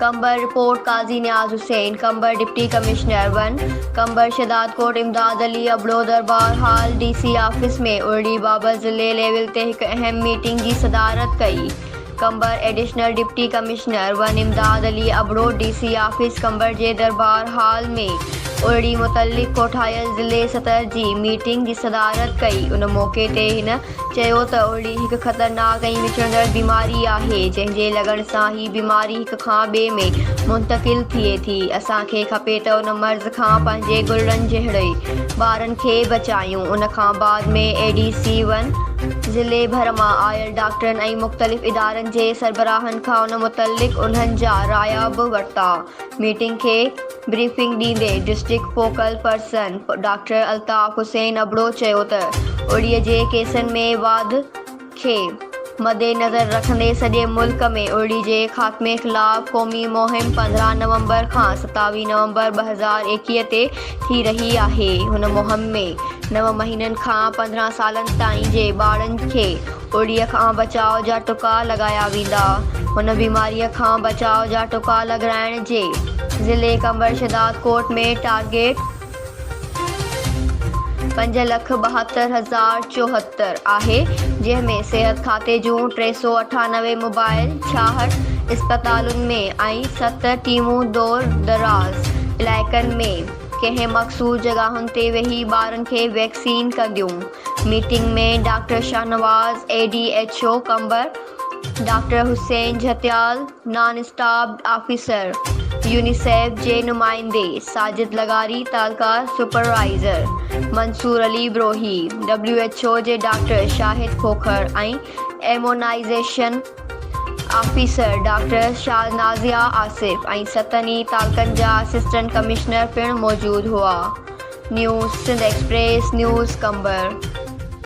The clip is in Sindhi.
Qambar, report, Qazi Niaz Hussain, Qambar, deputy commissioner one Qambar Shahdadkot Imdad Ali Abro Darbar hall D C office ۾ ارڙي بابت ضلعي ليول تي هڪ اهم ميٽنگ جي صدارت ڪئي. Qambar, additional deputy commissioner one Imdad Ali Abro D C office Qambar جي دربار هال ۾ ارڙي متعلق ڪوٺايل ضلعي سطح جي ميٽنگ جي صدارت ڪئي. ان موقعي تي هن چيو ته ارڙي هڪ خطرناڪ ۽ وچڙندڙ بيماري آهي، جنهن جي لڳڻ سان هي بيماري هڪ کان ٻئي ۾ منتقل ٿئي ٿي. اسان کي کپي ته ان مرض کان پنهنجي گلڙن جهڙي ٻارن کي بچايون. ان کان بعد ۾ اي ڊي سي ون ضلعي ڀر مان آيل ڊاڪٽرن ۽ مختلف ادارن جي سربراهن کان ان متعلق انهن جا رايا به ورتا. ميٽنگ کي بريفنگ ڏيندي district focal person doctor Altaf Hussain Abro چيو ته اڙي جي ڪيسن ۾ واڌ کي مدنظر رکندي سڄي ملڪ ۾ اڙي جي خاتمي خلاف قومي مهم 15 نومبر کان 27 نومبر 2021 تي ٿي رهي آهي. هن مهم ۾ نو مهينن کان 15 سالن تائين جي ٻارڙن کي اڙيء کان بچاء جا ٽڪا لڳايا ويندا. هن بيماريء کان بچاء جا ٽڪا لڳرائڻ جي ضلعي قمبر شهدادڪوٽ ۾ ٽارگيٽ 5,72,074 آهي، جنهن ۾ صحت کاتي جون 398 موبائل، 66 اسپتالن ۾ ۽ ست ٽيمون دور دراز علائقن ۾ ڪنهن مخصوص جڳهن تي ويهي ٻارن کي ويڪسين ڪنديون. Meeting ۾ doctor Shahnawaz, A D H O Qambar, doctor Hussain Jhatial, non stop officer, UNICEF جي نمائندي ساجد لغاري، تعلقه supervisor Mansoor Ali Brohi, W H O جي doctor Shahid Khokhar ۽ immunisation officer doctor Shahnazia Asif ۽ ستن ئي تعلقن جا اسسٽنٽ ڪمشنر پڻ موجود هئا. News Sindh express news Qambar.